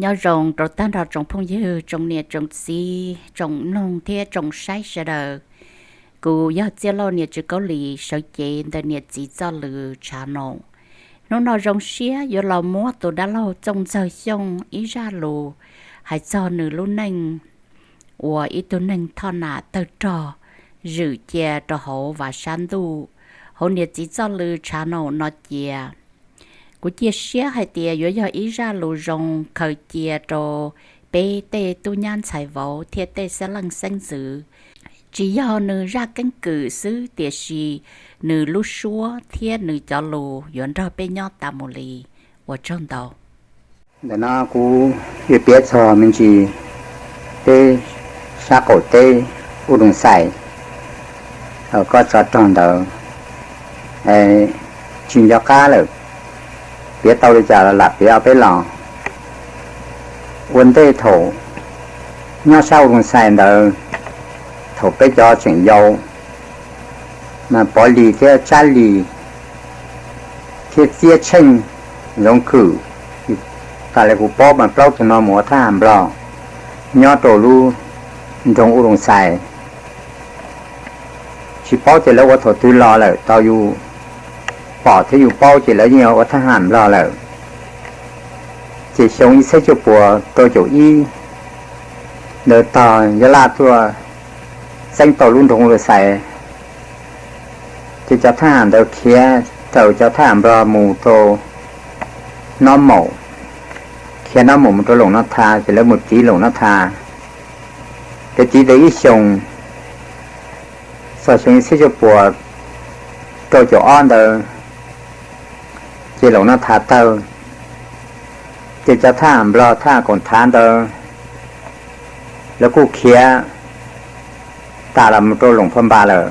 Nyob zoo rau tag nrho tsoom phooj ywg, tsoom niam tsoom txiv, tsoom mloog thiab tsoom saib sawv daws. Kuv yog Txiaj Lauj, niam tsev Kaub Lis, sawv cev ntawm niam txiv Txoj Lw Tshav Naum. Hnub no zoo siab yuav los muab tus dab laug Txooj Ntxawg Xyooj ib zaj lus hais txog nws lub neej uas ib tug neeg thoj nam tawg rog zwm cia rau hauv Vam Sab Ntuj, hauv niam txiv Txoj Lw Tshav Naum no cia. Kuv cia siab hais tias yuav yog ib zaj lus zoo khaws cia rau peb tej tub nyab ntxhais vauv thiab tej xeeb leej xeeb ntxwv. Tsis yog nws zaj keeb kwm xwb, tiam sis nws lub suab thiab nws cov lus yuav nrog peb nyob tas mus li. Ua tsaug ntau. Ntawm no kuv yuav piav txog me ntsis peb sab qaum teb Ub Doog Xais, koj tsov rog ntawd, tsis nco qab lawm, piav tau li cas los lam piav ob peb los. Ua ntej thaum nyob sab Ub Doog Xais ntawd, thaum peb cov tseem yau, mas Pov Lis thiab Tsab Lis thiab Txiab Tsheej Zoov Khwm, tas li kuv paub mas plaub tug no mus ua thab ham Nplog nyob rau lub nroog Ub Doog Xais. Tsis paub tias lawv ua thaum twg los lawm, tau yus pom thiab yus paub ces lawv yeej ua thab ham Nplog lawm. Ces xyoo ib txhiab cuaj puas rau caum ib ntawd tog Yab Laj tuaj txeeb tau lub nroog Ub Doog Xais, ces cov thab ham ntawd khiav raws cov thab ham Nplog mus rau Nob Maum, khiav Nob Maum mus rau Loos Noj Tha, ces lawv mus tiv Loos Noj Tha. Lawv tiv tau ib xyoos, txog xyoo ib txhiab cuaj puas rau caum ob ntawd, ces Loos Noj Tha tawg, ces cov thab ham Nplog thab ham Koom Thav ntawd lawv kuj khiav tas los mus rau Loos Phaj Npas lawm.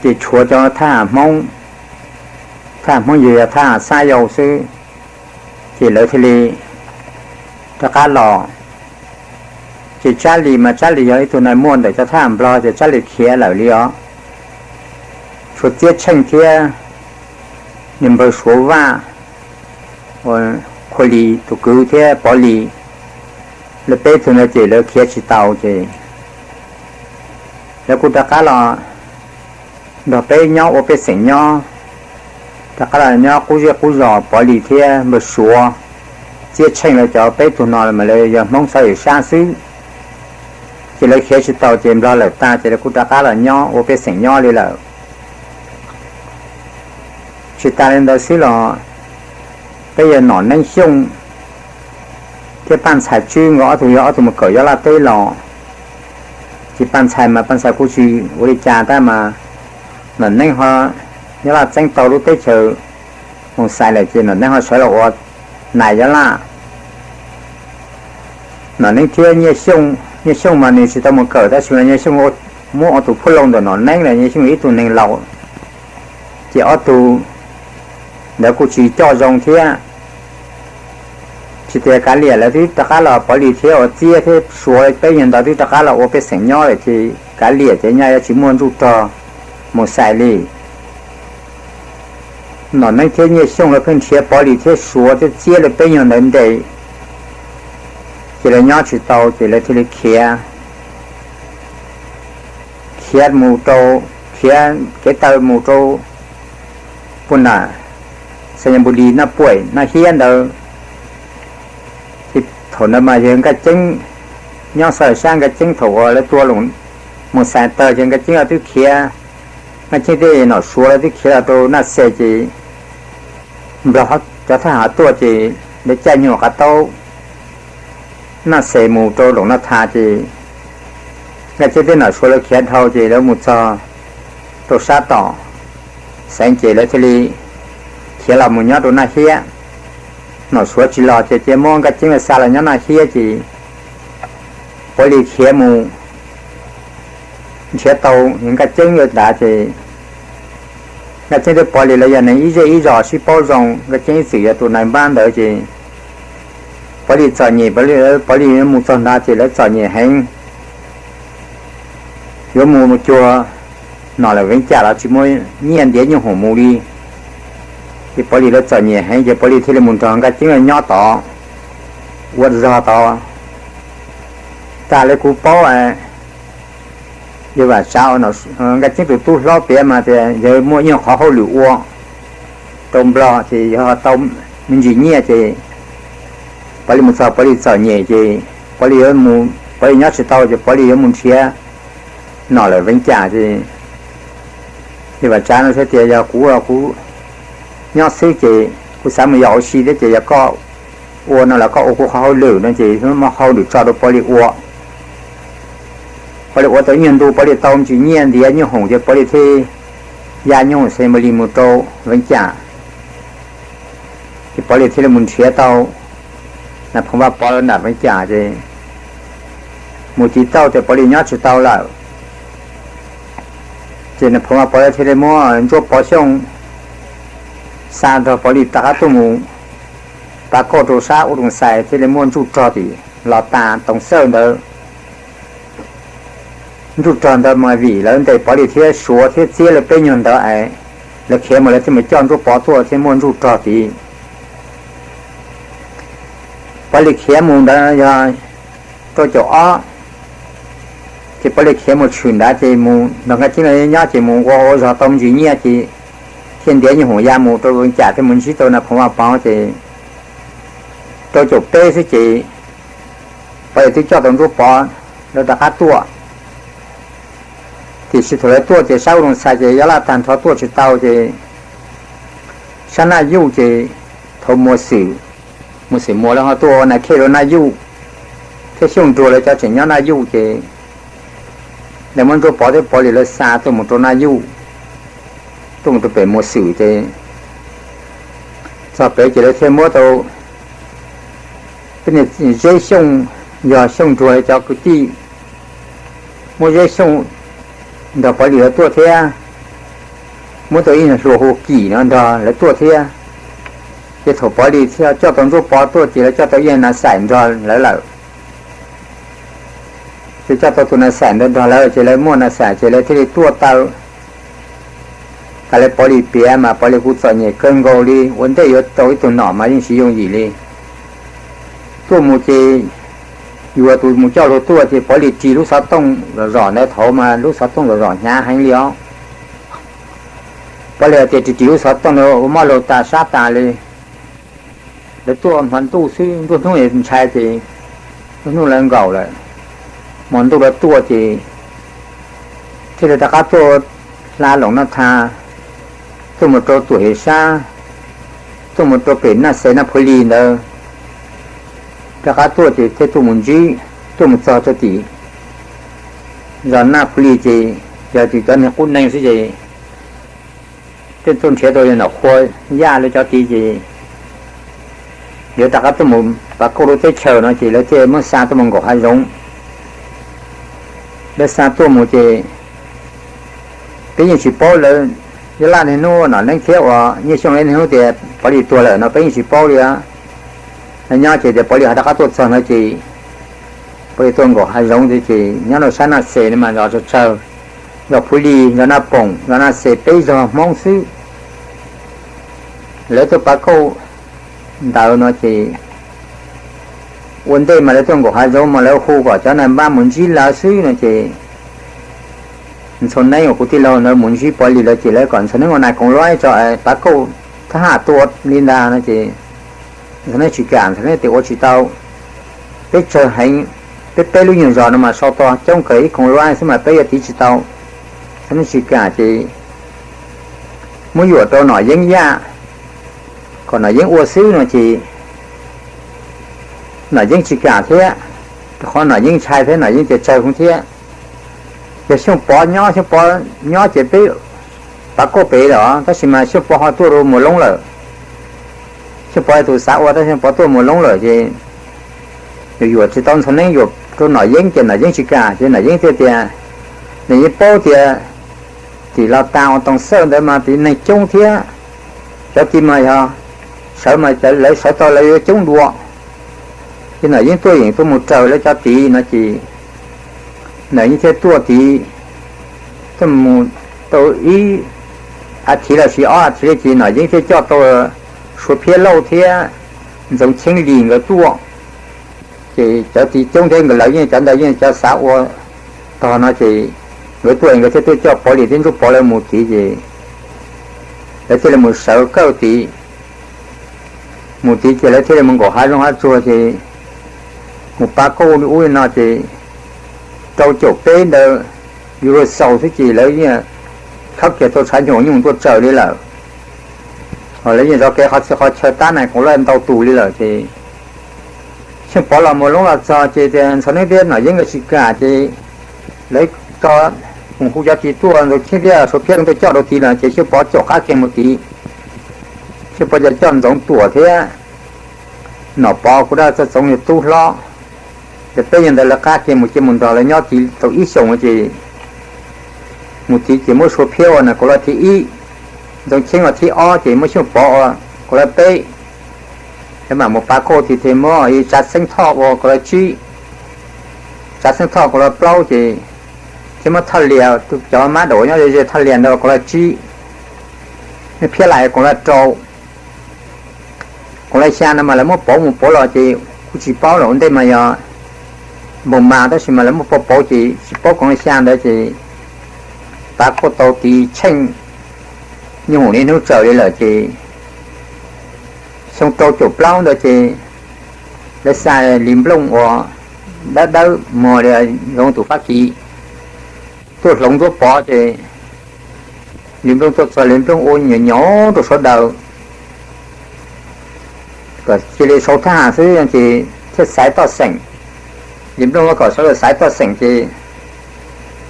Ces tshuav cov thab ham Hmoob, thab ham Hmoob yug yog thab ham Xab Yau xwb, ces lawv thiaj li rov qab los. Ces Tsab Lis mas Tsab Lis yog ib tug neeg muaj ntawm cov thab ham Nplog ces Tsab Lis khiav lawm li os. Tshuav Txiab Tsheej thiab nws npawg Suav Vaj, Khua Lis tus kwv thiab Pov Lis, lawv peb tug ntawd ces lawv khiav tsis tau ces lawv kuj rov qab los nrog peb nyob ua pej xeem nyob, rov qab los nyob qub zej qub zos. Pov Lis thiab npawg Suav, Txiab Tsheej lawv cov peb tug no mas lawv yog Hmoob Xab Yawm Sab xwb, ces lawv khiav tsis tau ces Nplog lawm tag ces lawv kuj rov qab los nyob ua pej xeem nyob li lawm. Tsis tas li ntawd xwb los peb yawg Nom Neeb Xyooj thiab Paj Ntxhais Tswb nkawd ob tug yog ob tug mus kawm Yob Laj teb los, ces Paj Ntxhais mas Paj Ntxhais kuj tsis ua li cas tab mas Nom Neeb ho Yob Laj txeeb tau lub teb chaws Moos Xais lawm ces Nom Neeb ho sawv los ua nais Yob Laj. Nom Neeb thiab Nyiaj Xyooj, Nyiaj Xyooj mas nws tsis tau mus kawm tab sis mas Nyiaj Xyooj muab ob tug phuj lou ntawm Nom Neeb los Nyiaj Xyooj ib tug neeg laus, ces ob tug ntawd kuj tsis coj zoo thiab. Tsis tas Kav Liam lawv twb rov qab los, Pov Lis thiab ua Txiab thiab Suav peb yawg ntawd twb rov qab los ua pej xeem nyob lawm ces Kav Liam ces nyaj yuav tsis muaj nruj rog Moos Xais li. Nom Neeb thiab Nyiaj Xyooj lawv pheej nrhiav Pov Lis thiab Suav thiab Txiab lawv peb yawg ntawd ntes, ces lawv nyob tsis tau ces lawv thiaj li khiav, khiav mus rau, khiav kev taw mus rau puag nram Xais Nyas Npus Lis Naj Puam Naj Hiab ntawd. Ces thaum ntawd mas yawg Nkaj Ceeb nyob Xab Yawm Sab, Nkaj Ceeb thaum uas lawv tua Moos Xais tawg ces Nkaj Ceeb twb khiav, Nkaj Ceeb thiab Nom Suav lawv twb khiav los rau Naj Xes ces Nplog cov thab ham tuaj ces lawv caij nyuag qav taub Naj Xes mus rau Loos Noj Tha ces Nkaj Ceeb thiab Nom Suav lawv khiav dhau ces lawv mus txog rau sab tom Xeev ces lawv thiaj li khiav los mus nyob rau Naj Hiab. Nom Suav tsis los ces cia muab Nkaj Ceeb lawv xa los nyob Naj Hiab ces Pov Lis khiav mus nrhiav tau Nkaj Ceeb lawv ntawd ces Nkaj Ceeb thiab Pov Lis lawv yog neeg ib zej ib zos sib paub zoo, Nkaj Ceeb ib txwm yog tus nais npab ntawd ces Pov Lis txom nyem, Pov Lis mus txog ntawd ces lawv txom nyem heev, yuav mus cuag Nom Leej Veev Cam los tsis muaj nyiaj ntiav nyuj hoom mus li. Ces Pov Lis lawv txom nyem heev ces Pov Lis thiaj li mus nrog Nkaj Ceeb lawv nyob tod. ua zog tod. Tag li kuv paub, yawg Vam Tsav, Nkaj Ceeb tus tub hlob piav mas tias yawg muaj ib qhov hauj lwm ua rau Nplog ces yawg tau me ntsis nyiaj ces Pov Lis mus txog Pov Lis txom nyem ces Pov Lis yuav mus, Pov Lis nyob tsis tau ces Pov Lis yuav mus nrhiav nom lawm Vees Cas ces yawg Vam Tsav no thiaj tias yog kuv, kuv nyob xwb ces kuv xav mus yos ua si thiab ces yog koj ua no los koj ua kuv qhov hauj lwm no ces muab hauj lwm tso rau Pov Lis ua. Pov Lis ua tau ib nyuag ntu Pov Lis tau me ntsis nyiaj ntiav nyuj hoom ces Pov Lis thiaj ya nyuj hoom xes Pov Lis mus rau Vees Cas. Ces Pov Lis thiaj li mus nrhiav tau Nas Phoov Vaj Pov lawv nram Vees Cas ces mus tiv tauj tias Pov Lis nyob tsis tau lawm. Ces Nas Phoov Vaj Pov lawv thiaj li muab Ntsuab Pov Xyooj xa nrog Pov Lis rov qab tuaj mus pas kauj rau sab Ub Roos Xais thiaj li muaj ntsuj rog tim Los Tas Toom Xawj ntawd. Ntsuj rog ntawd mas vim lawv ntes Pov Lis thiab Suav thiab Txiab lawv peb nyuag ntawd es lawv khiav mus lawv thiaj mus coj Ntsuab Pov tuaj thiaj muaj ntsuj rog tid. Pov Lis khiav mus ntawd yog rau caum ob, ces Pov Lis khiav mus tshwm nrad ces mus nrog Nkaj Ceeb lawv nyob ces mus ua ua zog tau me ntsis nyiaj ces thiaj ntiav nyuj hoom ya mus rau Vees Cas thiaj mus ntsib tau Nas Phoov Vaj Pov ces rau caum peb xwb ces Pov Lis twb coj tau Ntsuab Pov lawv rov qab tuaj. Tiam sis thaum lawv tuaj ces sab Ub Roos Xais ces Yab Laj tag nrho tuaj tsis tau ces sab Naj Yuj ces thaum Muas Xwm, Muas Xwm Muas lawv ho tuaj ua nas khej rau Naj Yuj, thiab Xyooj Nruag lawv cov tseem nyob Naj Yuj ces lawv muab Ntsuab Pov thiab Pov Lis lawv xa tuaj mus rau Naj Yuj, tuaj mus rau pem Muas Xwm ces txog pem ces lawv thiaj muab tau peb niag Zeb Xyooj, yog Xyooj Nruag cov kwv tij, muab Zeb Xyooj nrog Pov Lis lawv tuaj thiab muab tau ib hluas hu Kim no nrog lawv tuaj thiab. Ces thaum Pov Lis thiaj coj tau Ntsuab Pov tuaj ces lawv coj tau ib nas xaim nrog lawv lawm. Ces coj tau tus nas xaim ntawd nrog lawv ces lawv muaj nas xaim ces lawv thiaj li tuaj tau. Tas li Pov Lis piav mas Pov Lis kuj txom nyem kawg nkaus li, ua ntej yuav tau ib tug nom mas yeej tsis yooj yim li. Tuaj mus ces yuav tus mus coj luag tuaj ces Pov Lis ris lub xov tooj zom zom ntawd, thaum ub mas lub xov tooj zom zom hnyav heev li os. Pov Lis tias ris ris lub xov tooj ntawd ua mob luag tas sab tas li. Lawv tuaj hmo ntuj xwb, nruab hnub ntshai ces nruab hnub lawv nkaum lawm. Hmo ntuj lawv tuaj ces thiaj li rov qab tuaj hla Loos Naj Thas, tuaj mus rau Tuam Hiav Sab, tuaj mus rau pem Naj Xes Naj Phuv Lis ntawd, rov qab tuaj ces thiaj tuaj mus ntsib, tuaj mus txog rau tim zos Naj Phuv Lis ces yog tim cov neeg qub neeg xwb ces thiaj tuaj nrhiav tau yawg Nom Qhua Yaj lawv cov tid ces yuav rov qab tuaj mus pas kauj lub teb chaws no ces lawv thiaj muab xa tuaj mus nkaum hav zoov. Lawv xa tuaj mus ces peb yeej tsis paub lawv, Yab Laj niaj hnub Nom Neeb thiab uas Nyiaj Xyooj niaj hnub tias Pov Lis tuag lawm no peb yeej tsis paub li. Lawv nyob ces tias Pov Lis ho rov qab tuaj txog ntawd ces Pov Lis tuaj nkaum hav zoov ces nyob rau sab Naj Xes no mas zos tsawg tsawg, zos Phuv Lis, zos Naj Poom, zos Naj Xes peb zos Hmoob xwb. Lawv tuaj pas kauj ntawd no ces ua ntej mas lawv tuaj nkaum hav zoov mas lawv hu kom cov nais npab mus ntsib lawv xwb no ces Ntxhoo Neeb uas kuv tij laug ntawd mus ntsib Pov Lis lawv ces lawv kom Ntxhoo Neeb ua nais koom luab tso, pas kauj thab ham tua li ntag no ces Ntxhoo Neeb tsis kam, Ntxhoo Neeb tias ua tsis tau. Peb tsawg heev, peb peb lub nyuag zos no mas sau tau coob kawg ib koom luab xwb mas peb yuav tiv tsis tau. Ntxhoo Neeb tsis kam ces muab yuam rau Nom Yeeb Yaj kom Nom Yeeb ua xwb no ces Nom Yeeb tsis kam thiab, rau qhov Nom Yeeb ntshai thiab Nom Yeeb tias tsawg heev thiab. Yog Xyooj Pov nyob, Xyooj Pov nyob ces peb pas kauj pem los tab sis mas Xyooj Pov ho tuaj rau Muas Loob lawm. Xyooj Pov tus xav ua tab Xyooj Pov tuaj Muas Loob lawm ces yuam yuam tsis tau Ntxhoo Neeb, yuam rau Nom Yeeb ces Nom Yeeb tsis kam ces Nom Yeeb thiaj tias, Nom Yeeb paub tias tim Los Tas uas Toom Xawj ntawd mas tid neeg coob thiab, cov tid mas yog sawv mas lawv sawv tau lawv yuav coob dua. Ces Nom Yeeb tuaj yeem tuaj mus raws lawv cov tid no ces Nom Yeeb thiaj tuaj tid, tuaj mus tau ib as thiv los sis ob as thiv li ces Nom Yeeb thiaj coj tau Suav Phiab Lauj thiab Ntxoov Cheeb Lis nkawd tuaj. Ces cov tid coob thiab nkawd lawv yeej cov ntawd yeej cov xav ua tog no ces nkawd tuaj nkawd thiaj tuaj coj Pov Lis thiab Ntsuab Pov lawv mus tid ces lawv thiaj li mus sawv kawj tid. Mus tid ces lawv thiaj li mus nkaum hav zoov hav tsuag ces mus pab kauj ub li no ces rau caum peb ntawd yus lug xaus xwb ces lawv yeej khawb kiag tau tshav nyuj nyuj tuaj tsaws li lawm. Lawv yeej zov kev qhov txhia qhov chaw tab na kuv lawv ntau tus li lawm ces Xyooj Pov los mus loob los txog ces tias Ntxhov Neeb thiab Nom Yeeb nkawd tsis kam ces lawv tso mus hu cov tid tuaj, Ntxoov Cheeb thiab Suav Phiab tuaj coj rau tid lawm ces Xyooj Pov caum qab kiag mus tid. Xyooj Pov coj Ntxoov Tuam thiab Nom Pov kuv dab txo Txoov yog tub hlob, ces peb yog ntawd lawv qab kiag mus ces mus nrog lawv nyob tid tau ib xyoos ces mus tid ces muab Suav Phiab ua na kaum lab thib ib, Ntxoov Cheeb ua thib ob ces muab Xyooj Pov ua kaum lab peb. Lawv mam mus pab kauj tid thiaj muab Tsav Xeeb Thoj ua kaum lab tsib, Tsav Xeeb Thoj kaum lab plaub ces thiaj muab Thoj Lias, cov mab daum nyob ze Thoj Lias ntawd ua kaum lab tsib, Phiab Lais kaum lab rau. Kaum lab xya ntawd mas lawv muab pauv mus pauv los ces kuv tsis paub lawm, ua ntej mas yog npaum mas tab sis mas lawv muab pauv pauv ces tsis paub kaum lab xya ntawd ces pab kauj tau tid tsheej nyuj hoom niaj hnub tsaws li lawm ces xyoo rau caum plaub ntawd ces lawv xa Lis Nplooj uas dawb dawb mog li zoo tus Fab Kis tuaj hloov Ntsuab Pov ces Lis Nplooj tuaj txog Lis Nplooj ua nyuam nyaum rau sawv daws kom cia li sau thab ham xwb ces thiaj xaiv toj xeem. Lis Nplooj los kom sawv daws xaiv toj xeem ces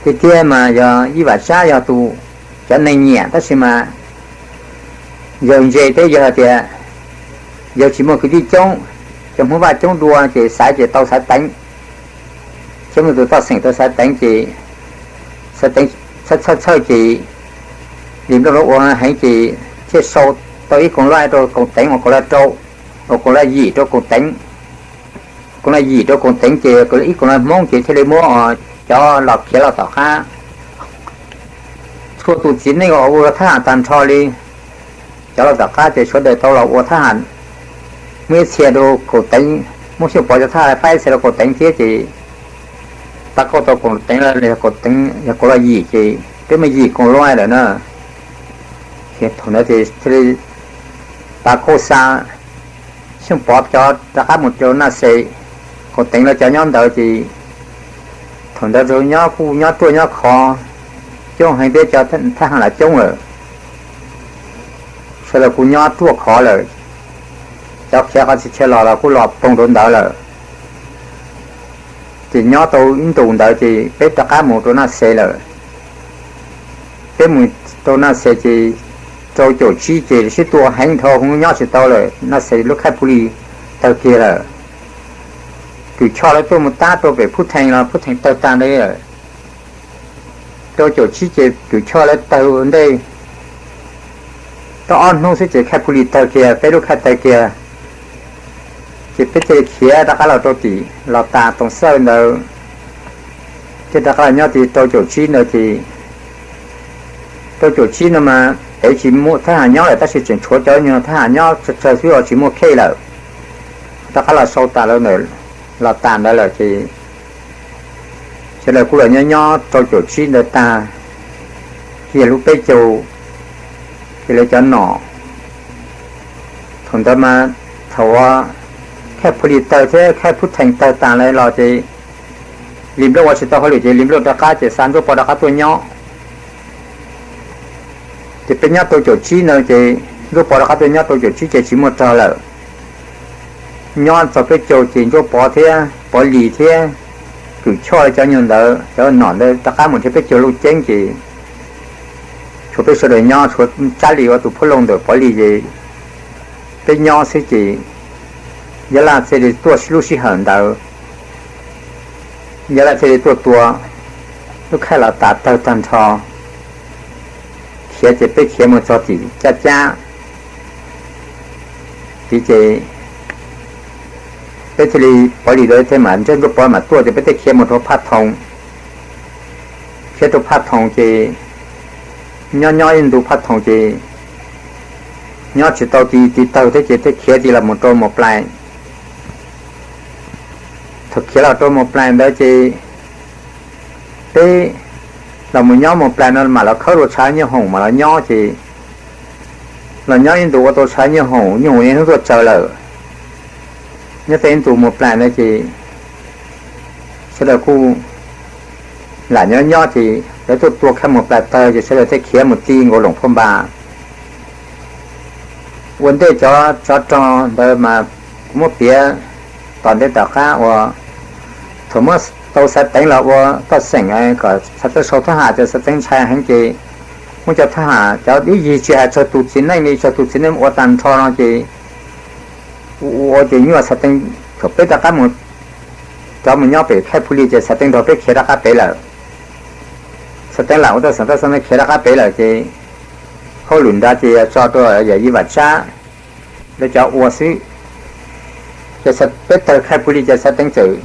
tiag tiag mas yog Yij Vam Tsab yog tus cov neeg nyiam tab sis mas yawg ntse thiab yawg hais tias yawg tsis muaj kwv tij coob, cov Hmoob Vaj coob dua ces xaiv ces tau Xaiv Teev, thiab muaj tus toj xeem tau Xaiv Teev ces Xaiv Teev txhawj txhawj ces Lis Nplooj lawv ua heev ces thiaj sau tau ib koom laj rau Koom Teev uas koom laj rau, uas koom laj yim rau Koom Teev. Koom laj yim rau Koom Teev ces ib koom laj Hmoob ces thiaj li muab cov los khiav los tom qab. Txhua tus txiv neej uas ua thab ham tag nrho li cov los tom qab ces sawv daws tau los ua thab ham, muab ib txhia rau Koom Teev, muab Xyooj Pov cov thab ham faib ib txhia rau Koom Teev thiab ces pab kauj tau Koom Teev, Koom Teev yog koom laj yim ces peb muaj yim koom laj lawm na. Thaum ntawd ces thiaj li pab kauj xa Xyooj Pov cov rov qab mus rau Naj Xes, Koom Teev lawv cov nyob ntawd ces thaum ntawd nyob kuj nyob ruaj nyob khov coob heev thiab cov thab ham los coob lawm. Sawv daws kuj nyob ruaj khov lawm, cov khiav qhov txhia chaw los los kuj los poog rau ntawd lawm. Ces nyob tau ib ntus ntawd ces peb rov qab mus rau Naj Xes lawm. Peb mus rau Naj Xes ces rau caum tsib ces sib tua heev dhau hwv nyob tsis tau lawm, Naj Xes lub khaj phu li tawg kiag lawm. Kws Choj lawv tuaj mus tab rau pem Phub Thees los Phub Thees tawg tag li lawm. Rau caum tsib ces Kws Choj lawv tawg ua ntej tau ob hnub xwb ces khaj phu li tawg kiag, peb lub khaj tawg kiag. Ces peb thiaj li khiav rov qab los rau tim los tas Toom Xawj ntawd, thiaj rov qab los nyob tim rau caum tsib ntawd ces rau caum tsib no mas pem tsis muaj thab ham nyob lawm tab sis tseem tshuav cov nyuag thab ham nyob tsawg tsawg xwb os, tsis muaj khej lawm. Rov qab los sau tas lawm ntawm los tas ntawd lawm ces sawv daws kuj los nyob nyob rau caum tsib ntawd tag, kiag lub peb caug, ces lawv cov nom. Thaum ntawd mas thaum uas khaj phu li tawg thiab khaj Phub Thees tawg tas lawm los ces Lis Nplooj ua tsis tau hauj lwm ces Lis Nplooj rov qab ces xa Ntsuab Pov rov qab tuaj nyob. Ces peb nyob rau caum tsib ntawd ces Ntsuab Pov rov qab tuaj nyob rau caum tsib ces tsis muaj rog lawm. Nyob txog peb caug ces Ntsuab Pov thiab Pov Lis thiab Kws Choj cov nyuag ntawd cov nom ntawd rov qab mus nrhiav peb caug Looj Ceeb ces tshuav peb sawv daws nyob, tshuav Tsab Lis ua tus phuab loog ntawm Pov Lis ces peb nyob xwb ces Yab Laj thiaj li tuaj lub sij hawm ntawd, Yab Laj thiaj li tuaj tua lub khaj los tas tawg tag nrho. Khiav ces peb khiav mus txog tim Cab Cab tid ces peb thiaj li, Pov Lis ntawd thiaj mam nrog Ntsuab Pov mam tuaj ces peb thiaj khiav mus rau Phaj Thoom. Khiav rau Phaj Thoom ces nyob nyob ib ntu Phaj Thoom ces nyob tsis tau tid, tid tawg thiab ces thiaj khiav tid los mus rau Mus Plais. Thaum khiav los rau Moos Plais ntawd ces peb los mus nyob Moos Plais no mam los khawb rau tshav Nyiaj Hoom mam los nyob ces los nyob ib ntus ua tau tshav Nyiaj Hoom, Nyiaj Hoom niaj hnub tuaj tsaws lawm. Nyob tej ib ntus Moos Plais ntawd ces sawv daws kuj lam nyob nyob ces lawv tuaj tua kiag Moos Plais tawg ces sawv daws thiaj khiav mus ti nkaus Loos Phaj Npas. Ua ntej cov tsov rog ntawd mas kuv muab piav tom ntej tom qab uas thaum muab tau Xaiv Teev los ua pej xeem kom Xaiv Teev sau thab ham ces Xaiv Teev ntshai heev ces muab cov thab ham cov dib yig tsis hais tsawg tus txiv neej li, tsawg tus txiv neej ua tag nrho no ces ua ua ces nyuaj Xaiv Teev, thaum peb rov qab mus, cov mus nyob pem Khaij Phu Li ces Xaiv Teev nrog peb khiav rov qab pem lawm. Xaiv Teev lam ua tau xeem tau xeem khiav rov qab pem lawm ces hauj lwm nrad ces yog tso rau yawm yij Vam Tsab lawv cov ua xwb. Ces peb tawg Khaij Phu Li ces Xaiv Teev txawm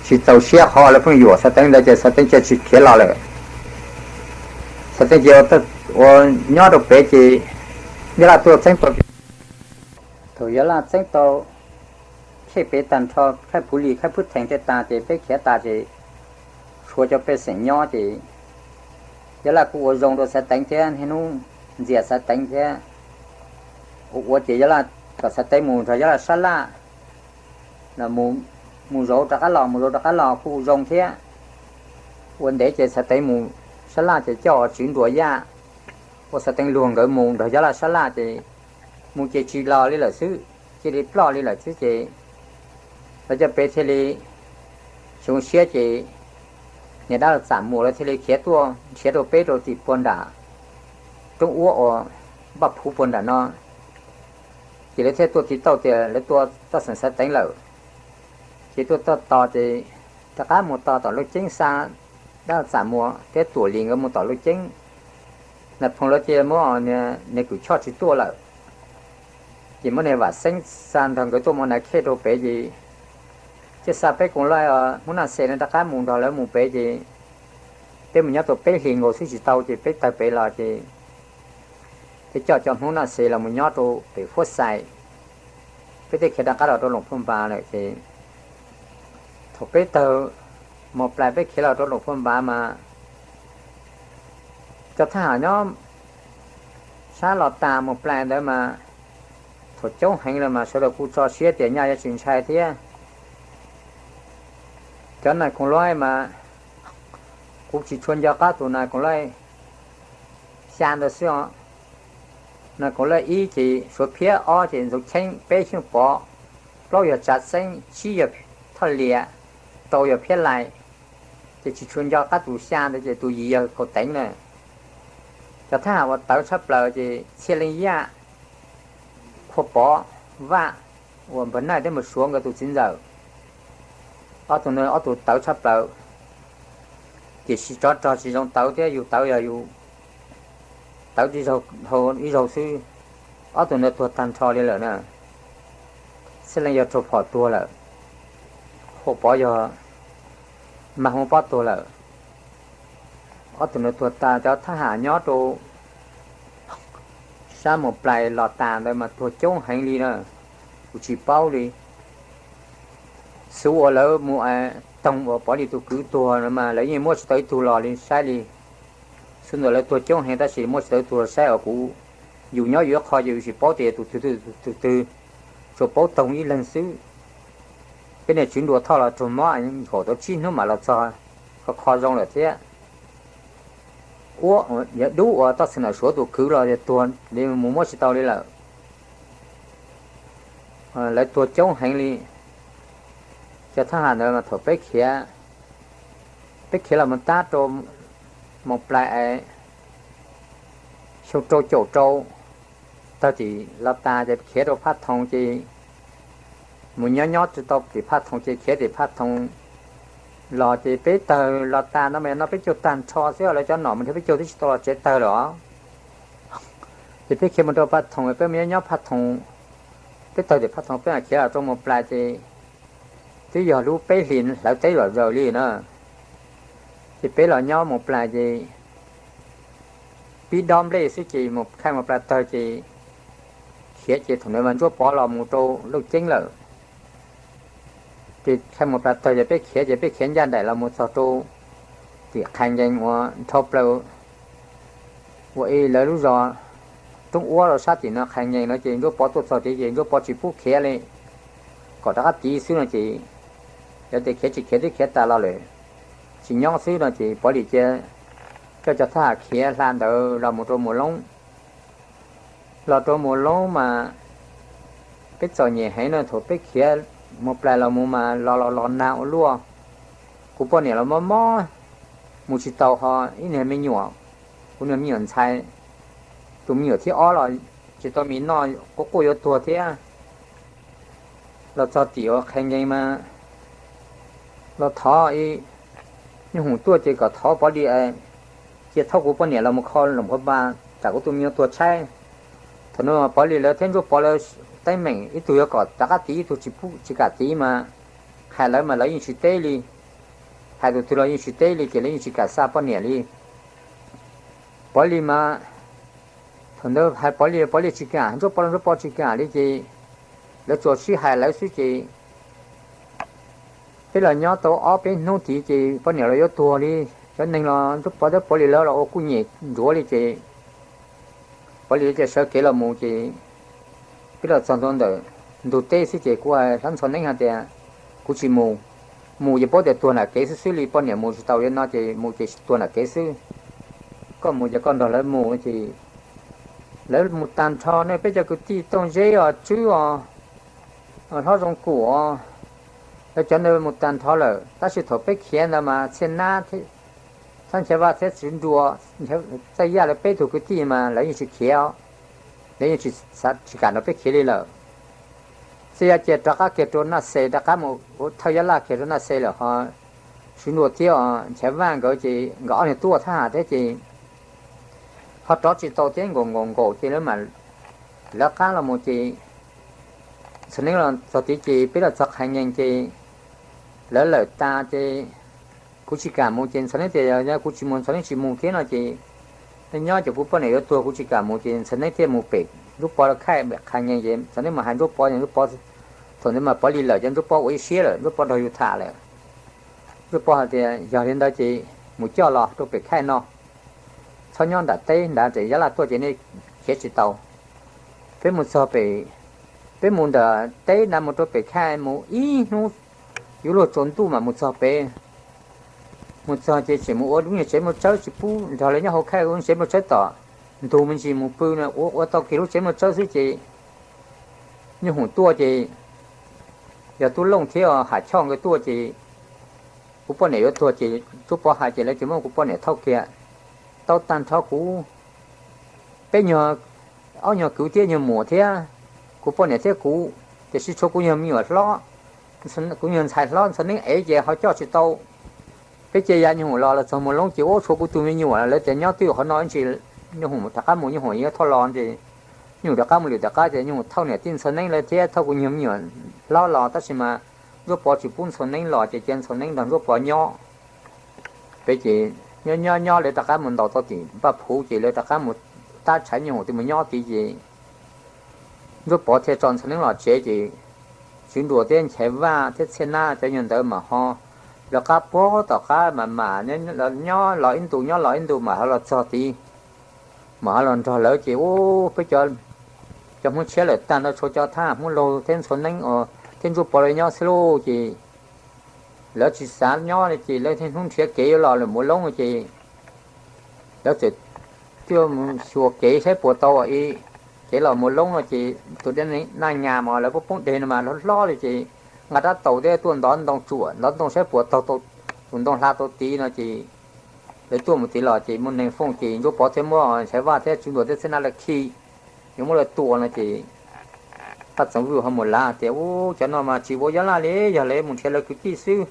tsis txaus siab qhov lawv pheej yuam Xaiv Teev ntawd ces Xaiv Teev cia tsis khiav los lawm. Xaiv Teev cia ua nyob rau pem ces Yab Laj tuaj txeeb tau. Thaum Yab Laj txeeb tau Khaij pem tag nrho, Khaij Phu Li, Khaij Phwb Thees tej tas ces peb khiav tas ces tshuav cov pej xeem nyob ces Yab Laj kuj ua zoo rau Xaiv Teev thiab niaj hnub ntxias Xaiv Teev thiab. Ua ua ces Yab Laj kom Xaiv Teev mus nrog Yab Laj sab laj, mus zauv rov qab los mus zauv rov qab los kuj zoo thiab. Ua ntev ces Xaiv Teev mus sab laj ces coj tswv Nruas Yaj ua Xaiv Teev luag nkawd mus nrog Yab Laj sab laj ces mus ces tsis los li lawm xwb, cia li ploj li lawm xwb ces lawv cov pem thiaj li zoo siab ces niag dab laug Txam Muas lawv thiaj li khiav tuaj nrhiav rau peb rau tim puag nram roob uab uas Npaj Phuv puag nram no. Ces lawv thiaj tuaj tiv tauj tias lawv tua toj xeem Xaiv Teev lawm. Ces tuaj toj tos ces rov qab mus tos tom Looj Ceeb xa dab laug Txam Muas thiab Tuam Lis nkawd mus tom Looj Ceeb. Nas Phoom lawv cia muab niag Kws Choj tsis tuaj lawm. Ces muab niag Vam Xeeb xa nrog nkawd tuaj mus Nais Khej rau pem ces thiaj xa peb koom laij Hmoob Naj Xes no rov qab mus nrog lawv mus pem ces peb mus nyob tau peb hlis nkaus xwb tsis tau ces peb tawg pem los ces thiaj coj cov Hmoob Naj Xes los mus nyob rau pem Huab Xais. Peb thiaj khiav rov qab los rau Loos Phaj Npas lawm ces thaum peb tawg Moos Plais peb khiav los rau Loos Phaj Npas mas cov thab ham nyob sab Los Tas Moos Plais ntawd mas thaum coob heev lawm mas sawv daws kuj tso siab tias nyaj yuav tsis ntshai thiab. Cov Nais Koom Laib mas kuv tsis tshua nco qab tus Nais Koom Laib xya ntawd xwb os. Nais Koom Laib ib ces Suav Phiab, ob ces Ntxoov Cheeb, peb Xyooj Pov, plaub yog Tsav Xeeb, tsib yog Thoj Liam, rau yog Phiab Lais. Ces tsis tshua nco qab tus xya ntawd ces tus yim yog Kaum Teev na. Cov thab ham uas tawv tshaj plaws ces Txhiaj Leej Yaj, Khua Pov, Vaj uas Npawg Naij thiab Npawg Suav nkawd tus txiv ntxawm. Ob tug no ob tug tawv tshaj plaws, tiam sis tsov rog tsis zoo tawv thiab yus tawv yog yus tawv ib zaug xwb. Ob tug no tuag tag nrho li lawm na. Txhiaj Leej yog raug phom tuag lawm, Khua Pov yog mag hoob pob tuag lawm. Ob tug no tuag tas, cov thab ham nyob rau sab Moos Plais Los Tas ntawd mas tuag coob heev li na, kuv tsis paub li. Xub uas lawv mus toog uas Pov Lis tus kwv tuag no mas lawv yeej muab tsis tau ib tug los li saib li. Xub ntawd lawv tuag coob heev tab sis muab tsis tau ib tug los saib os. Kuv, yus nyob yus ib qho ces yus tsis paub tias tus twg tus twg, tsuas paub toog ib leeg xwb. Peb niag tswv Nruas Thoj los raug mob kaum tau tsib hnub mam los txog, kho kho zoo lawm thiab. Ua, yog dub uas toj xeem Nam Suav tus kwv los yog tuag li mus muab tsis tau li lawm. Lawv tuag coob heev li. Cov thab ham ntawd mas thaum peb khiav, peb khiav los mus tab rau Moos Plais es xyoo rau caum rau, tawg tim Los Tas ces khiav rau Phaj Thoos ces mus nyob nyob tsis tau tim Phaj Thoos ces khiav tim Phaj Thoos los ces peb tawg Los Tas no mas no peb caug tag nrho xwb, lawv cov nom mus nrhiav peb caug twb tsis tau los tsev tawg lawm. Ces peb khiav mus rau Phaj Thoos, peb mus nyob nyob Phaj Thoos, peb tawg tim Phaj Thoos peb mam khiav los rau Moos Plais ces twb yog lub peb hlis hlawv teb zom zaws li na. Ces peb los nyob Moos Plais ces pib dob nplej xwb ces Khaij Moos Plais tawg ces khiav ces thaum ntawd mas Ntsuab Pov los mus rau Looj Ceeb lawm. Ces Khaj Muas Plas tawg ces peb khiav ces peb khiav ncaj nraim los mus txog rau tim Qhais Nkees uas dhau plaws ua ib lawv lub zos roob uab rau sab tim no Qhais Nkees no ces Ntsuab Pov tuaj txog tid ces Ntsuab Pov tsis pub khiav li, kom rov qab tiv xwb no ces lawv tias khiav tsis khiav twb khiav tas los lawm, tsis nyob xwb no ces Pov Lis cia coj cov thab ham khiav hla ntawd los mus rau Muas Loob. Los rau Muas Loob mas peb txom nyem heev no, thaum peb khiav Muas Plas los mus mas los los los nag ua luaj. Kuv poj niam los mob mob, mus tsis tau, ho ib niag me nyuam, kuv niag me nyuam ntxhais, tus me nyuam thib ob los tsis tau mis noj, quaj quaj yuav tuag thiab. Los txog tim uas Qhais Nkees mas los thov ib nyuj hum tuaj ces kom thov Pov Lis cia thauj kuv poj niam los mus kho loos pab pas tsam kuv tus me nyuam tuag tshaib. Thaum no Pov Lis lawv thiab Ntsuab Pov lawv teeb meem, ib tug yuav kom rov qab tiv, ib tug tsis pub, tsis kam tiv mas hais lawv mas lawv yeej tsis teb li, hais tus twg los yeej tsis teb li ces lawv yeej tsis kam xa poj niam li. Pov Lis mas thaum ntawd hais Pov Lis, Pov Lis tsis kam, Ntsuab Pov los Ntsuab Pov tsis kam li ces lawv tsuas sib hais lawv xwb ces peb los nyob tau ob peb hnub tid ces poj niam los yuav tuag li. Cov neeg los Ntsuab Pov thiab Pov Lis lawv los ua kuj nyem ntsuav li ces Pov Lis ces sawv kev los mus ces peb los txog ntua ntawm ntug teb xwb ces kuv hais Hlob Ntxhua Neeb hais tias kuv tsis mus, mus ces paub tias tuag nram kev xwb xwb li, poj niam mus tsis tau li no ces mus ces tuag nram kev xwb. Koj mus ces koj nrog lawv mus ces lawv mus tag nrho ne, peb cov kwv tij Tooj Zeb os, Tswb os, Hlob Zoo Kum os, lawv cov ntawd mus tag nrho lawm. Tab sis thaum peb khiav ntawd mas Txhiaj Nab, Thab Nchaiv Vaj thiab Tswv Nruas, Txaj Yaj lawv peb tug kwv tij mas lawv yeej tsis khiav, lawv yeej tsis kam nrog peb khiav li lawm. Txaj Yaj cia rov qab kiag rau Naj Xes, rov qab mus thawj Yab Laj kiag rau Naj Xes lawm ho. Tswv Nruas thiab Nchaiv Vaj nkawd ces nkawd ob niag tuaj thab ham thiab ces ho rov tsis tau thiab, nkaum nkaum nkaum ces lawv mam, lawv qab los mus ces Ntxhua Neeb los txog tid ces peb los txog Qhais Nkees ces lawv lawm tas ces kuv tsis kam mus ces Ntxhua Neeb tias yog kuv tsis mus Ntxhua Neeb tsis mus thiab no ces nyob ces kuv poj niam yuav tuag, kuv tsis kam mus ces Ntxhua Neeb thiaj mus pem Ntsuab Pov lawv khaij pem Qhais Nkees ces Ntxhua Neeb mas hais Ntsuab Pov, Ntsuab Pov, thaum ntawd mas Pov Lis lawm ces Ntsuab Pov ua ib siab lawm, Ntsuab Pov nrog yus tham lawm. Ntsuab Pov hais tias yog li ntawd ces mus coj los rau pem khaij no, txhob nyob nram teb nrad ces Yab Laj tuaj ces nej khiav tsis tau. Peb mus txog pem, peb mus nram teb nrad mus rau pem khaij mus ib hnub yuav luag tsaus ntuj mam mus txog pem. Mus txog ces tseem mus ua lub niag tsev muaj tsawb, tsis pub nrog lawv nyob hauv khaij, ua tsev muaj tsawb tom ntug me ntsis mus pw no, ua ua tau kiag lub tsev muaj tsawb xwb ces nyuj hum tuaj ces yog Tub Looj thiab Ham Choj nkawd tuaj ces kuv poj niam yuav tuag ces Ntsuab Pov hais ces lawv tsis muab kuv poj niam thauj kiag. Tau tag nrho kuv peb nyuag, ob nyuag kwv thiab nyuag muam thiab kuv poj niam thiab kuv, tiam sis tshuav kuv nyuag me nyuam hlob, kuv nyuag ntxhais hlob Ntxhua Neeb ev ces ho coj tsis tau. Peb cia ya nyuj hum los, los txog Muas Loob ces ua tshuav kuv tus me nyuam, lawv tias nyob twj ywm qhov no ib ntsis, nyuj hum rov qab mus, nyuj hum yuav thauj los ces nyuj hum rov qab mus lwm tom qab ces nyuj hum thauj niam tij Ntxhua Neeb lawv thiab thauj kuv nyuag me nyuam hlob los, tab sis mas Ntsuab Pov tsis pub Ntxhua Neeb los ces cia Ntxhua Neeb nrog Ntsuab Pov nyob. Peb ces nyob nyob nyob lawv rov qab mus ntaus tau tim Npaj Phuv ces lawv rov qab mus tab tshaiv nyuj hum twb mus nyob tid ces Ntsuab Pov thiaj tso Ntxhua Neeb los tsev ces Tswv Nruas thiab Nchaiv Vaj thiab Txhiaj Nab cov nyuag ntawd mas ho lawv qab puag tom qab mas mam nyob los ib ntus nyob los ib ntus mam ho los txog tid, mam ho los nrog lawv ces ub peb cov Hmoob tshiab lawm tag nrho, tshuav cov thab Hmoob laug thiab Ntxhua Neeb thiab Ntsuab Pov lawv nyob xwb lauj ces lawv tsis xav nyob li ces lawv thiaj hnub nrhiav kev yuav los lawm Muas Loob ces lawv txawm tuaj mus xyuas kev saib puas tau ib kev los Muas Loob no ces tus dej Naj Nyas mas lawv poob poob deg no mas hlob hlob li ces nqa rab taus thiab tuaj ntov ntoo tsuam ntov ntoo saib puas taug tus ntoo hla tau tid no ces lawv tuaj mus tid los ces muaj neeg fooj ces Ntsuab Pov thiaj muab Nchaiv Vaj thiab Tswv Nruas thiab Txhiaj Nab lawv khi, yuav muab lawv tua no ces Paj Txoov Vwj ho mus lav tias ub cov no mas tsis ua Yab Laj li, yog lawv mus nrhiav lawv kwv tij xwb.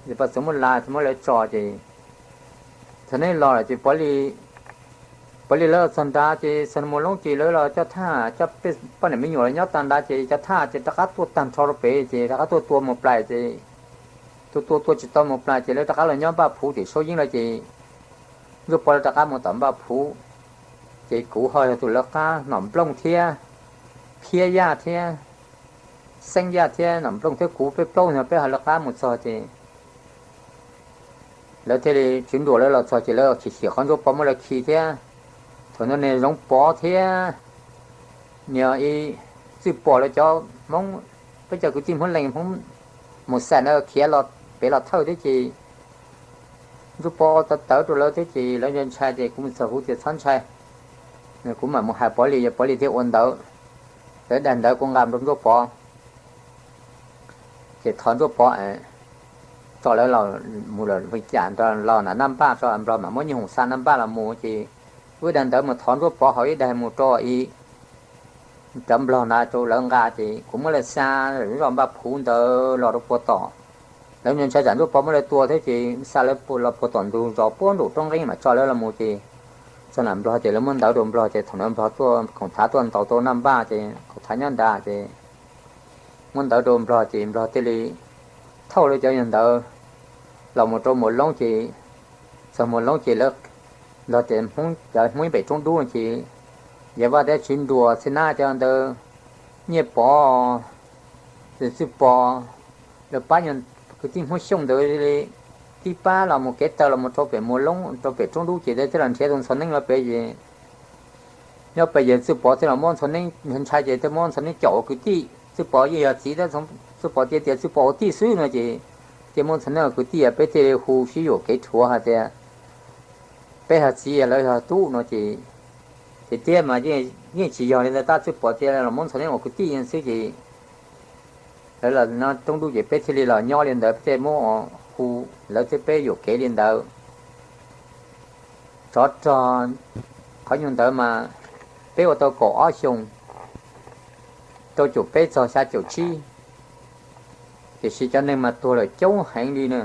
Ces Paj Txoov muab lav muab lawv tso ces Ntxhua Neeb los lawm ces Pov Lis lawv los txog nrad ces txog Muas Loob ces lawv los coj thab, coj poj niam me nyuam los nyob tag nrad ces cov thab ces rov qab tuaj tag nrho rau pem ces rov qab tuaj tua Muas Plais ces tua tua tua tsis tau Muas Plais ces lawv rov qab los nyob Npaj Phuv tim Saub Yeeb lawm ces Ntsuab Pov lawv rov qab mus tom Npaj Phuv. Ces kuv ho yog tus lawv qab Nom Nplooj thiab Phiab Yaj thiab Xeeb Yaj thiab Nom Nplooj thiab kuv peb plaub no peb ho lawv qab mus txog ces lawv thiaj li tswv nruas lawv los txog ces lawv xiam xiam qhov Ntsuab Pov muab lawv khi thiab. Thaum no niag Zoov Pov thiab niag ib Txwj Pov lawv cov Hmoob, peb cov kwv tij Hmoob Lees Hmoob mus xam na khiav los pem los thawj thiab ces Ntsuab Pov tawv tawv rau lawv thiab ces lawv ntshai ntshai ces kuv mus txog kuv tias txhob ntshai, kuv mam mus hais Pov Lis, yog Pov Lis thiaj ua ntawv. Lawv dag ntawv kuv nqa rau Ntsuab Pov ces thov Ntsuab Pov tso lawv los mus lawm Vees Cas los Naj Npaj tso, Nplog mam muab Nyiaj Hoom xa Naj Npaj los mus ces wb dag ntawv mus thov Ntsuab Pov hauv ib daig mus rau ib cov Nplog na rau lawv nqa ces kuv muab lawv xa zoj Npaj Phuv ntawd los rau puag tom. Lawv ntshai tsam Ntsuab Pov muab lawv tua thiab ces xa lawv los puag tom ntug zos puag nraum roob nqeeb mam tso lawv los mus ces txog nram Nplog ces lawv muab ntawv rau Nplog ces thaum ntawd Nplog tuaj, Koom Thav tuaj ntaus tau Naj Npaj ces Koom Thav nyob nrad ces muab ntawv rau Nplog ces Nplog thiaj li thauj lawv cov yawg ntawd los mus rau Muas Loob ces txog Muas Loob ces lawv, Nplog tias Hmoob, cov Hmoob pem roob dub no ces Yawg Vaj thiab Tswv Nruas, Txhiaj Nab cov ntawd, Nyiaj Pov, Txwj Pov, lawv pab yawg kwv tij Hmoob Xyooj ntawd li tib pab los mus kev taw los mus rau pem Muas Loob rau pem roob dub ces thiaj los nrhiav tus Ntxhov Neeb los pem ces nyob pem ces Txwj Pov thiaj los muab Ntxhov Neeb ntshai ces thiaj muab Ntxhov Neeb caum ua kwv tij. Txwj Pov yeej yog txiv thiab, Txwj Pov tias tias Txwj Pov ua tij xwb no ces thiaj muab Ntxhov Neeb ua kwv tij, peb thiaj li hu sib yuam kev rhuav hais tias peb yog txiv lawv yog tub no ces, ces tiag mas yeej tsis yog li ntawd, tab Txwj Pov tias los muab Ntxhov Neeb ua kwv tij xwb ces lawv los no roob dub ces peb thiaj li los nyob li ntawd, peb thiaj muab hu lawv thiab peb yuam kev li ntawd. Tsov rog qhov nyuag ntawd mas peb ua tau kaum ob xyoo, rau caum peb txog xya caum tsib, tiam sis cov neeg mas tuag lawm coob heev li na.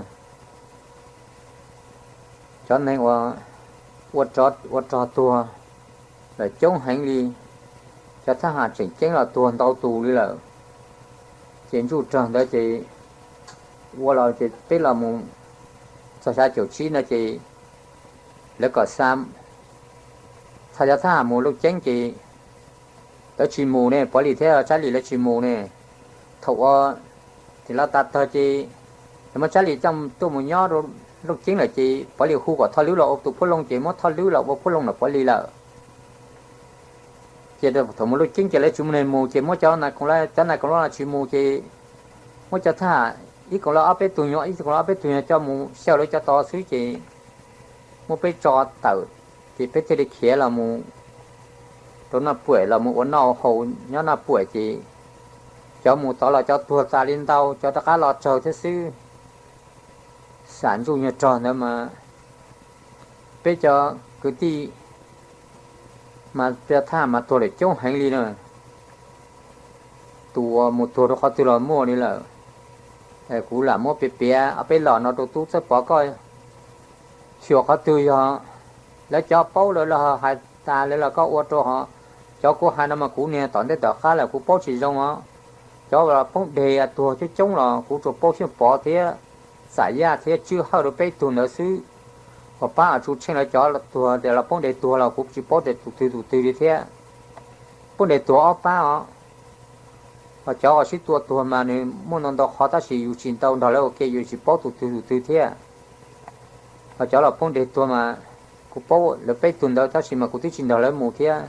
Cov neeg ua, ua rog tuag lawm coob heev li, cov thab ham tseem ceeb los tuag ntau tus li lawm. Ces ntsuj rog ntawd ces ua los ces peb los mus txog xya caum tsib no ces lawv kom xa, txog cov thab ham mus Looj Ceeb ces lawv tsis mus ne, Pov Lis thiab Tsab Lis lawv tsis mus ne. Thaum ua, ces lawv tas tog ces lawv muab Tsab Lis coj tuaj mus nyob rau Looj Ceeb lawm ces Pov Lis hu kom Thoj Lwb los ua tus phuab loog ces muab Thoj Lwb los ua phuab loog ntawm Pov Lis lawm. Ces thaum mus Looj Ceeb ces lawv tsis muaj neeg mus ces muab cov nais koom, cov nais koom loj tsis mus ces muab cov thab ham ib koom loj ob peb tug nyuag, ib koom loj ob peb tug nyuag coj mus xyaw lawv cov tod xwb ces muab peb tso tawm, ces peb thiaj li khiav los mus rau Naj Puam los mus ua noj haus nyob Naj Puam ces cov mus tod los cov tuag tas li ntau, cov rov qab los tsawg thiab xwb. Xam ntsuj nyuag rog ntawd mas peb cov kwv tij mas peb thab ham mas tuag lawm coob heev li na. Tus uas mus tuag rau qhov twg los muaj li lawm. Kuv lam muab piav piav ob peb los no rau tub Txawj Pov koj xyuas qhov twg yog lawv cov paub lawv los hais tas lawv los koj ua rau ho. Cov kuv hais no mas kuv niag tom ntej tom qab lawm kuv paub tsis zoo os. Cov los poob deg tuag coob coob los kuv tsuas paub Xyooj Pov thiab Xam Yaj thiab Tswb Hawj rau peb tug ntawd xwb. Uas pab Tsu Tsheej lawv cov tuag tias los poob deg tuag los kuv tsis paub tias tus twg tus twg li thiab. Poob deg tuag ob pab os. Ho cov uas sib tua tuag mas nws muaj ntau ntau qhov tab sis yus tsis tau nrog lawv ua ke yus tsis paub tus twg tus twg thiab. Ho cov los poob deg tuag mas kuv paub lawv peb tug ntawd tab sis mas kuv twb tsis nrog lawv mus thiab.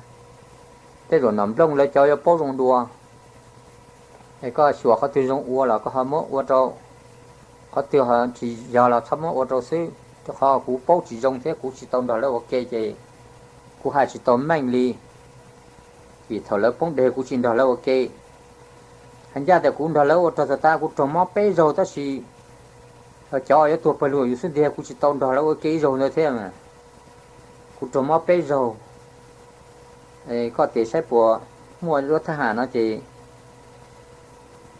Tej zaum Nom Nplooj lawv cov yuav paub zoo dua. Es koj xyuas qhov twg zoo ua los koj ho muab ua rau, qhov twg ho tsis yog los txhob muab ua rau xwb, rau qhov kuv paub tsis zoo thiab kuv tsis tau nrog lawv ua ke ces kuv hais tsis tau meej li. Vim thaum lawv poob deg kuv tsis nrog lawv ua ke. Hais ncaj tias kuv nrog lawv ua rog tag tas kuv raug mob peb zaug tab sis cov yuav tuag pawg lug yus xub ntiag kuv tsis tau nrog lawv ua ke ib zaug ntawd thiab. Kuv raug mob peb zaug. Koj tias saib puas muaj lub thab ham no ces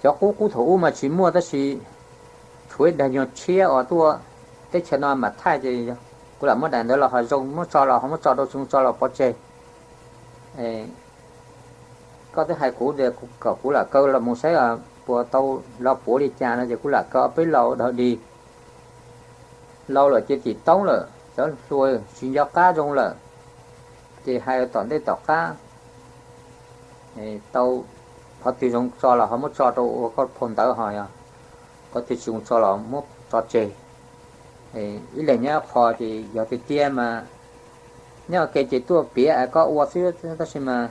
cov qub qub thaum ub mas tsis muaj tab sis tshuav ib daim nyuag tshiab uas tuaj teb chaws no mam thaij ces kuv lam muab daim ntawd los ho zoo, muab tso los ho muab tso rau tsis tso los pov tseg. Koj twb hais kuv tias kom kuv lam kaw los mus saib puas tau los puav li cas no ces kuv lam kaw ob peb los ua dog dig. Laus lawm ces tim toob lawm, cov hluas tsis nco qab zoo lawm, ces hais tom ntej tom qab tau Qhov twg zoo tso los ho muab tso rau ua koj phau ntawv, ho yog qhov twg tsis zoo tso los muab tso tseg. Ib leeg nyob qho ces yog tiag tiag mas nyob ua ke ces tuaj piav es koj ua xwb, tab sis mas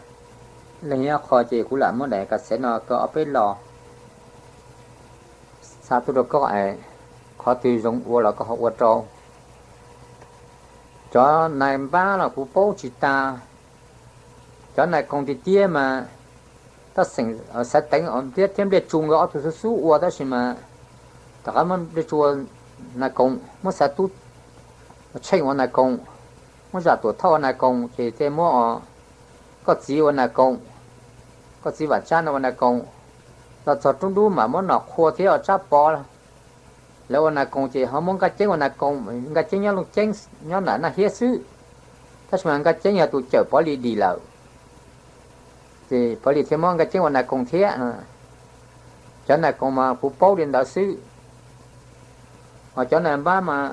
ib leeg nyob qho ces kuv lam muab daim kas xev no kaw ob peb los xa tuaj rau koj es qhov twg zoo ua los koj ho ua rau. Cov nais npab los kuv paub tsis tas, cov nais koos tiag tiag mas tab xeem Xaiv Teev thiab Npliaj Tsu nkawd ob tug xub xub ua, tab sis mas tom qab muab Npliaj Tsu ua nais koos, muab Xaiv Tub Tsheej ua nais koos, muab Zam Tuam Thoj ua nais koos ces thiaj muab koj txiv ua nais koos, koj txiv Vam Tsab no ua nais koos, los txog Roob Dub mas muab Nom Qhua thiab Tsab Pov lawv ua nais koos ces ho muab Nkaj Ceeb ua nais koos. Nkaj Ceeb nyob Looj Ceeb nyob nram Naj Hiab xwb, tab sis mas Nkaj Ceeb yog tus cawm Pov Lis dim lawm, ces Pov Lis thiaj muab Nkaj Ceeb ua nais koos thiab. Cov nais koos mas kuv paub li ntawd xwb, ho cov nais npab mas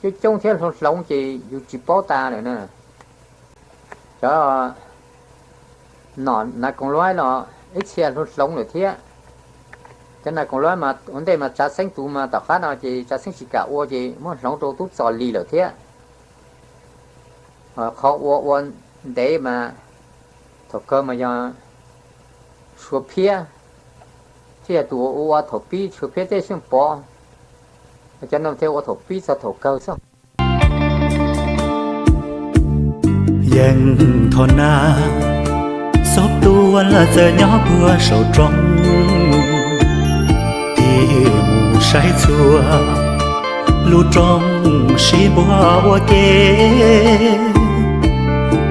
coob coob thiab hloov hloov ces yus tsis paub tas lawm na. Cov nom nais koos luaib los ib txhia hloov hloov lawm thiab. Cov nais koos luaib mas ua ntej mas Tsav Xeeb tus mas tom qab no ces Tsav Xeeb tsis kam ua ces muab hloov rau Tub Txos Lis lawm thiab. Qhov ua ua ntev mas thaum kawg mas yog Suav Phiab thiaj yog tus ua ua thaum pib, Suav Phiab thiab Xyooj Pov, cov no thiaj ua thaum pib txog thaum kawg xwb. Yeej thaum na, Xob Tuam lawv txawm nyob puag saum roob, tig mus saib txhua lub roob sib npuab ua ke.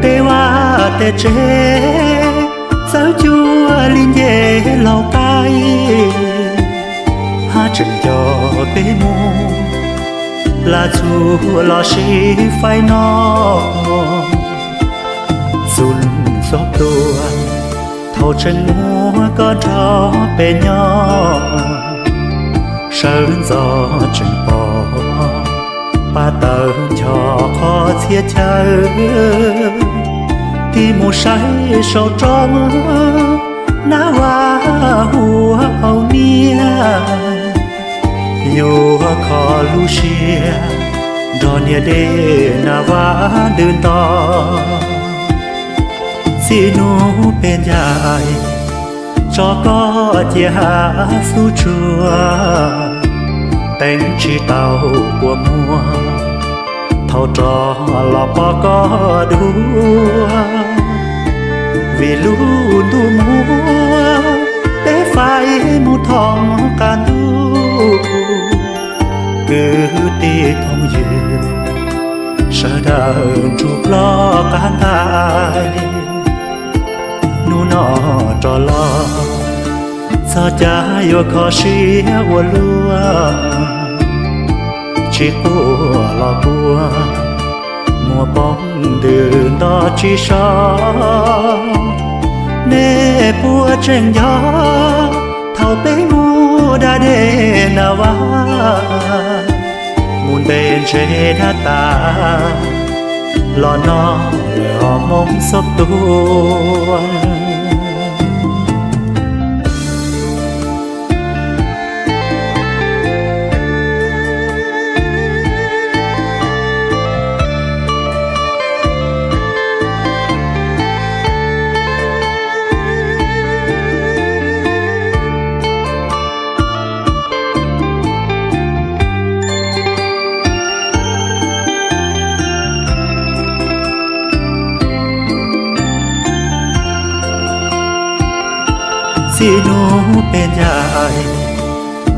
Tej vaj tej tsev txawb cuag li ncej laug qaib, haj tseem nco peb mus plas txhua los sib faib no. Xub Xob Tuam, thaum tseem muaj koj nrog peb nyob, sawv ntxov tseem pom pab tawg ncho qhov txhia chaw. Tig mus saib saum roob, nab vaj hu hauv niaj, yuav kho lub siab nrog niam dej nab vaj ntws nto. Txij hnub peb ncaim tso koj cia hav xub tsuag, teev tsis tau kua muag, thaum rov los pom koj dua. Vim lub ntuj muaj peb faib mus thoob qab ntuj, kwv tij phooj ywg sawv daws nrug plob qab ntais. Hnub no rov los, txog cav yuav kho siab ua luaj, tsis quaj los quaj, muaj poob ntws nto tsis so. Nej puas tseem nco thaum peb mus da dej nab vaj, mus ntes ntses dab tas, los no lawm os Hmoob Xob Tuam. Txij hnub peb ncaim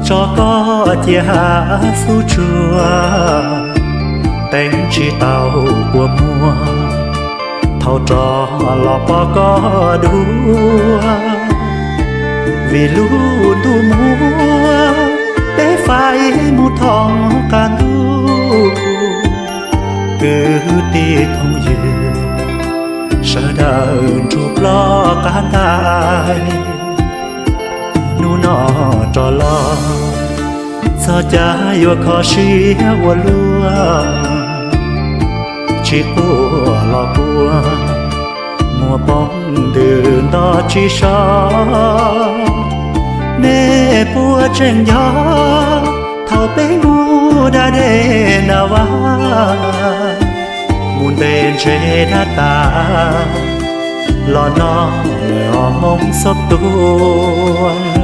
tso koj cia hav xub tsuag, teev tsis tau kua muag, thaum rov los pom koj dua. Vim lub ntuj muaj peb faib mus thoob qab ntuj, kwv tij phooj ywg sawv daws nrug plob qab ntais. Hnub no rov los, txog cav yuav kho siab ua luaj, tsis quaj los quaj, mus Muaj poob ntws nto tsis so, nej puas tseem nco thaum peb mus da dej na vas, mus ntes ntses dab tas los noj lawm hos Hmoob xob tua.